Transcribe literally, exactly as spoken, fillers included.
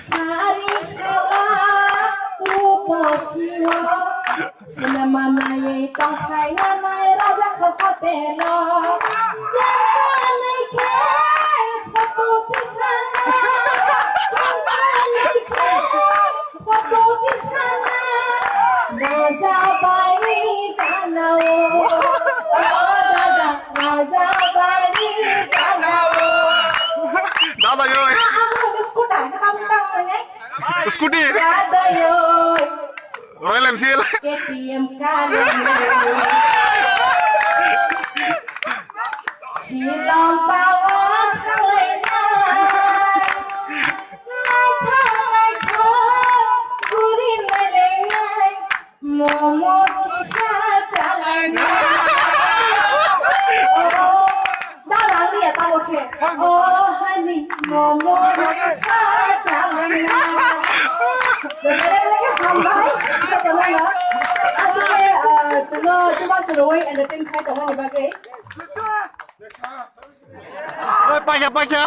Sari sala rupo siwo, sinema nai tongthai nanai raja khotelo. Jempa nai khe photo tisana, jempa nai khe photo tisana. Raja bari kanao, o dada, raja bari kanao. Dada yo. Ah, ang scooter, ang scooter. Scooty. Royal Enfield. K T M kali. Shillong power khalai na. Naithok naithok guri nai lai nai. Momo kisa chalai na. Oh, dada, ang ya tamo khe. Oh, honey, momo kisa chalai na. Bebele bele khe hambai, kisa chalai na. Aswk khe, ah, chwngno chubachu rwui entertain khai tongmani bagwi. Oi, paikha, paikha.